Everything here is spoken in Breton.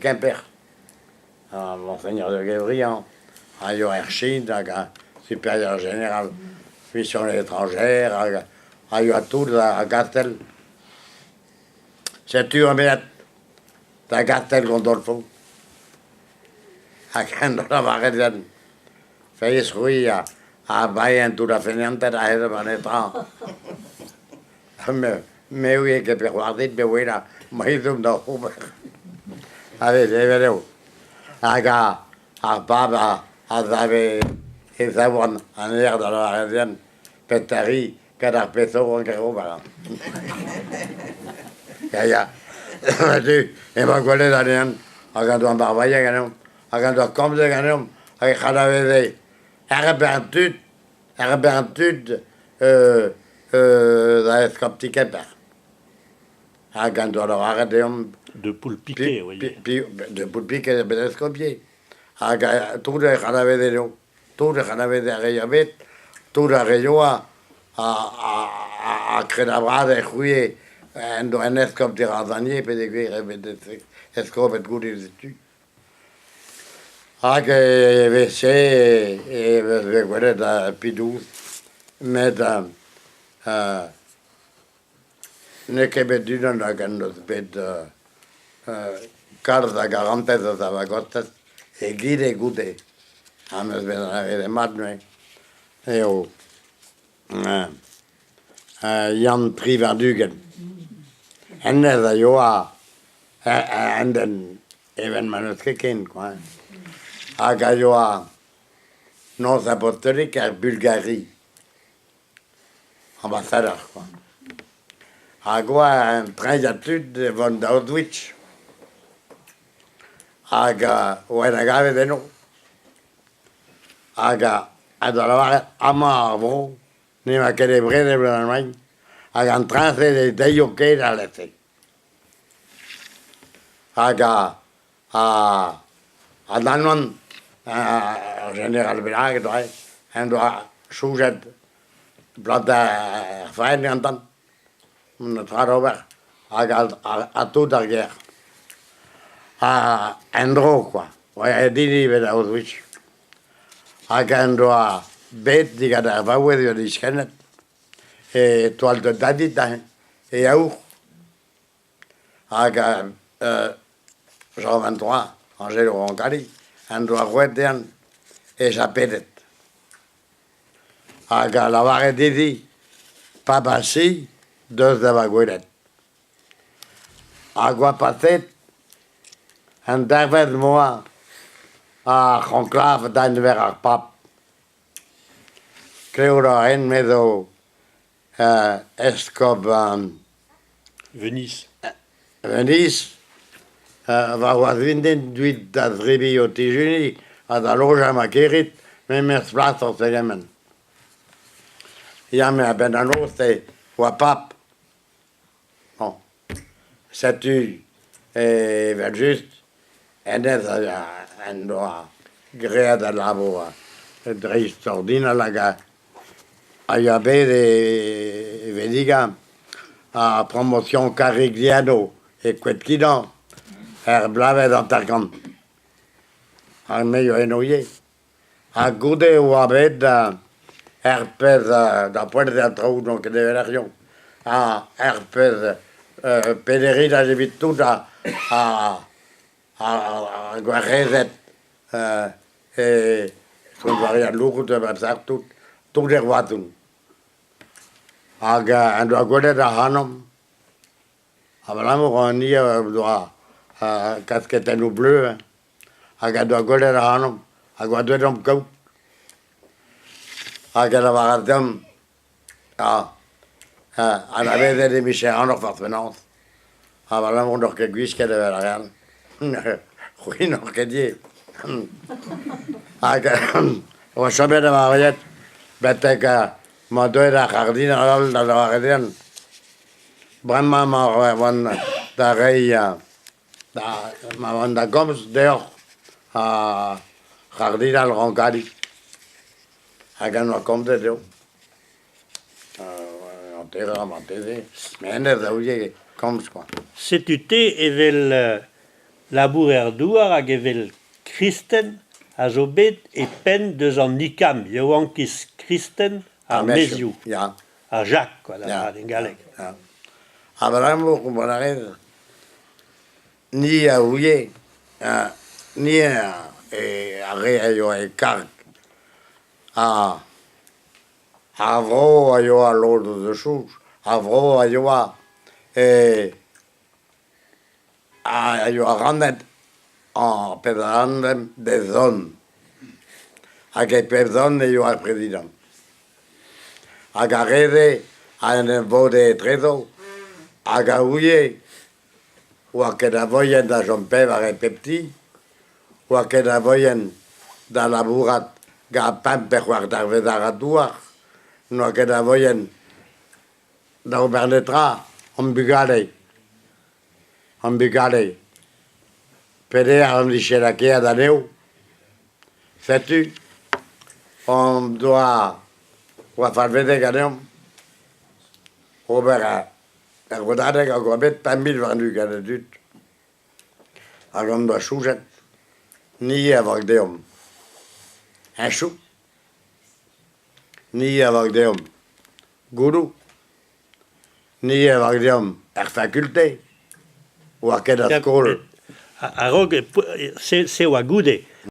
Kemper, ar Monseigneur de Guébriant a yoa er Chin hag ar supérieur général mission étrangère hag a yoa tout da Gastell. Setu an bet da Gastell Gondolfo. Hag en doa lavaret din, feiz c'hwi a baean tout ar faineanted aet war netra. Me ouie ket peoc'hoarzhin peogwir ma ezhomm da ober. A vez evel eo. Hag ar pab a save e zaouarn an aer da lavaret din petra 'ri gant ar pezh zo ranker ober. Ya, ya. Setu emañ gwelet anezhañ hag an doa marvailhañ ganeomp hag an doa komzet ganeomp hag e c'hanaveze ar bern tud Ar bern tud da eskopti Kemper. Hag an doa lavaret deomp... De Poulpiquet, oui. De Poulpiquet bet eskopti. Hag tout ec'h anaveze eo. Tout ec'h anaveze ar re bet, tout ar re yoa ha kredabl-bras e c'houie en doa un eskob dirazanier peogwir eo bet eskobet goude setu. Hag evel-se e vez gwelet pidoù met n'eo ket bet unan hag en deus bet kalz a garantez eus a va gostez egile goude ha 'm eus bet anavezet mat neuze eo Yann 23. Hennezh a yoa un den evel ma n'eus ket ken kwa hein. Hag a yoa noz apostolik er Bulgari, ambasador kwa. Hag oa un treñjad tud e vont da Auschwitz hag oa en em gavet eno. Hag a da lavaret amañ ar vro n'emañ ket e brezel gant Alamagn hag an traoñ-se ne deio ket alese. Hag an Alman, ur jeneral bennak doa, en doa soñjet plantañ ar faenn gantañ, mont tra d'ober hag ha tout d'ar gêr. Ha en-dro kwa, oa aet din ivez da Auschwitz. Hag en doa bet digant ar vaouez eo diskennet e toal da David neuze, e aour. Hag Jean 23, Angelo Roncalli, en doa roet dezhañ e japedet. Hag a lavare dezhi, Pab Asi, deus da va gwelet. Hag oa paseet an devezh m'oa ar c'honklav da enver ar pab. Klevout a rin me zo eskob Venise. Venise war vintin duit da zebriñ ho tijuniñ ha da lojañ ma kerit memes plas oc'h pegement. Ya, met a-benn an noz e oa pab. Bon, setu evel-just hennezh en doa graet al labour dreistordinal hag a yoa bet e vennigañ ar promotion Carigliano e Koed-Kidan er bloavezh 50. Ar me yoa eno ivez. Ha goude e oa bet er pezh da poent an traoù n'on ket evel ar yaou ha er pezh pelerinaj evit tout ar gwerc'hezed e Sant-Varia Lourdes a-bep tout tout er Wazoun. Hag en doa gwelet ac'hanomp abalamour an hini doa kasketennoù bleu hag a doa gwelet ac'hanomp hag oa deuet omp kaout. Hag a lavaras deomp anavezet e vije ac'hanoc'h forzh penaos abalamour n'oc'h ket gwisket evel ar re all. C'hwi n'oc'h ket ivez. Hag oa chomet a-varriet betek ma deuet ar c'hardinal all da lavaret dezhañ bremañ emañ da reiñ Ma oan da gomz deoc'h ar c'hardinal Roncalli hag en doa komzet eo. Hanter marteze, met hennezh a ouie komz kwa. Setu te evel... Labourer-douar hag evel kristen a zo bet e penn deus an ICAM, Yaouankiz Kristen ar Maezioù. Ya. Ar JAC, kwa, da lavaret en galleg. Ya. Abalamour, kompren a rez, ni a ouie, ni ar re a yoa e karg ar vro a yoa lod eus o soñj, ar vro a yoa e a yoa rannet an pep rann d'he zont. Hag e pep zont e yoa ar prezidant. Hag ar re-se a en em vode etrezo hag a ouie oa ket a voien da chom pevar e pep ti, oa ket a voien da labourat gant pemp pe c'hwec'h dervezh àr an douar, n'oa ket a voien da ober netra, hon bugale. Hon bugale. Peder hon dije lakaet anezho. Setu hon doa oa falvezet ganeomp ober ar vodadeg hag oa bet 5020 a dud. Hag hon doa soñjet ni a vank deomp heñchoù, ni a vank deomp gouloù. Ni a vank deomp er fakulte, oa ket ar skol. A-raok, se oa goude.